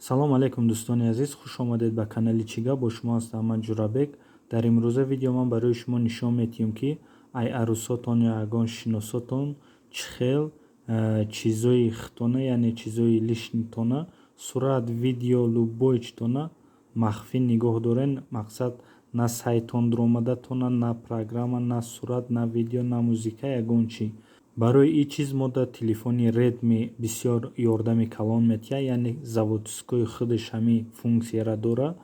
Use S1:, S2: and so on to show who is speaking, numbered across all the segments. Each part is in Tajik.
S1: Салом алейкум, дӯстони азиз, хуш омадед ба канали Чига. Бо шумо ҳастам ман, Ҷурабек. Дар имрӯза видео ман барои шумо нишон медиҳем, ки ай арӯсотон ё ягон шиносотон чӣ хел чизои хитона, яъне чизои личныйтона, сурат, видео, любой читона махфӣ нигоҳ дорен. Мақсад, на сайтон дуромадатона, на программа, на сурат, на видео, на музыка, ягон чӣ. Барои ин чиз мо дар телефони Redmi бисёр ёрдами калон метиҳад, яъне заводской худаш ҳамин функсияро дорад.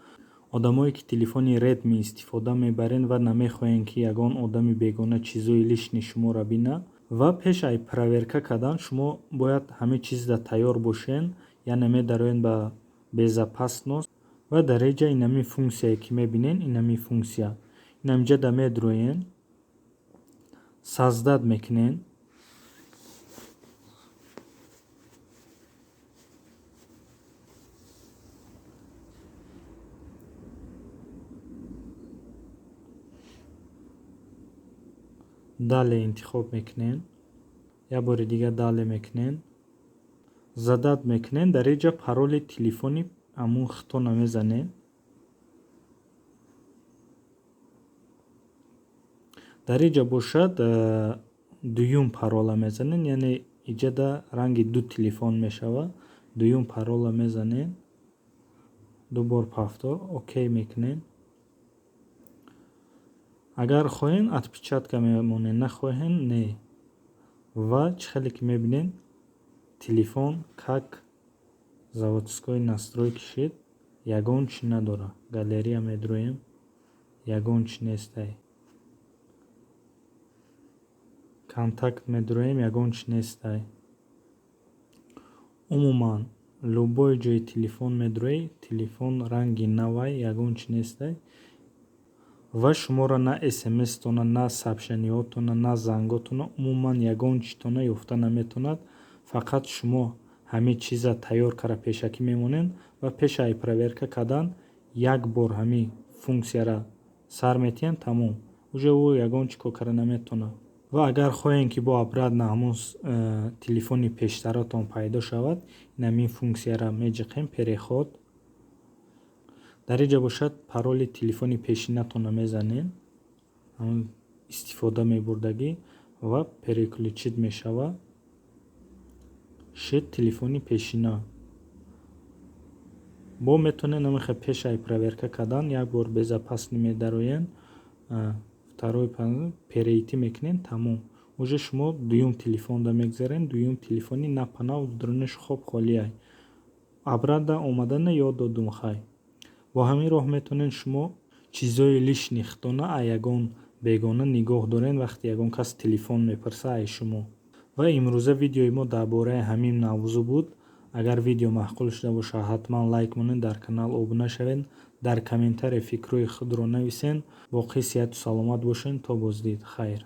S1: Одамое ки телефони Redmi истифода мебарен ва намехоҳем, ки ягон одами бегона чизои личный шуморо бинад, ва пеш ай проверка кардан шумо бояд ҳамин чизда тайёр бошен. Яъне медароен ба безопасность ва дар инҷа инамин функсияе ки мебинен, инамин функсия, инаминҷа да медроен, создать мекунен. Далее интихоб мекунен, як бори дигар далее мекунен, задать мекунен. Дар инҷа пароли телефони ҳамун хитона мезанен. Дар инҷа бошад, дуюм парола мезанен, яъне иҷада ранги ду телефон мешавад. Дуюм парола мезанен, ду бор повтор, окей мекунен. Агар хоҳем, отпечатка мемонем, нахоҳем, не. Ва чӣ хеле ки мебинем, телефон как заводской настройки шид, ягон чӣ надорад. Галерея медроем, ягон чӣ нестай. Контакт медроем, ягон чӣ нестай. Умуман, любой ҷои телефон медроӣ, телефон ранги навай, ягон чӣ нестай. Ва шуморо на смстона, на сообщениҳотона, на занготона, умуман ягон читона ёфта наметавонад. Фақат шумо ҳамин чиза тайёр карда пешакӣ мемонед ва пеш ай проверка кардан як бор ҳамин функсияра сар метиҳем, тамом, уже ӯ ягон чӣ кор карда наметавонад. Ва агар хоҳем, ки бо обратно ҳамон телефони пештаратон пайдо шавад, ин ҳамин функсияра меҷиқем, переход. Дар инҷа бошад, пароли телефони пешинатонро мезанем, ҳамон истифода мебурдагӣ, ва переключить мешавад, шид телефони пешина. Бо метавонед ҳамин пеш ай проверка кардан як бор безопасный медароен, второй перейти мекунед, тамом, уже шумо дуюм телефонда мегзарен. Дуюм телефони напанав, дурунаш хоб холиай. Обратно омадана ёд додум. Хай, бо ҳамин роҳ метавонед шумо чизҳои личный хитона ай ягон бегона нигоҳ доред, вақте ягон кас телефон мепурса ай шумо. Ва имрӯза видеои мо дар бораи ҳамин мавзӯъ буд. Агар видео маъқул шуда бошад, ҳатман лайк монед, дар канал обуна шавед, дар комментария фикрҳои худро нависед. Боқӣ сиҳату саломат бошед. То боздид, хайр.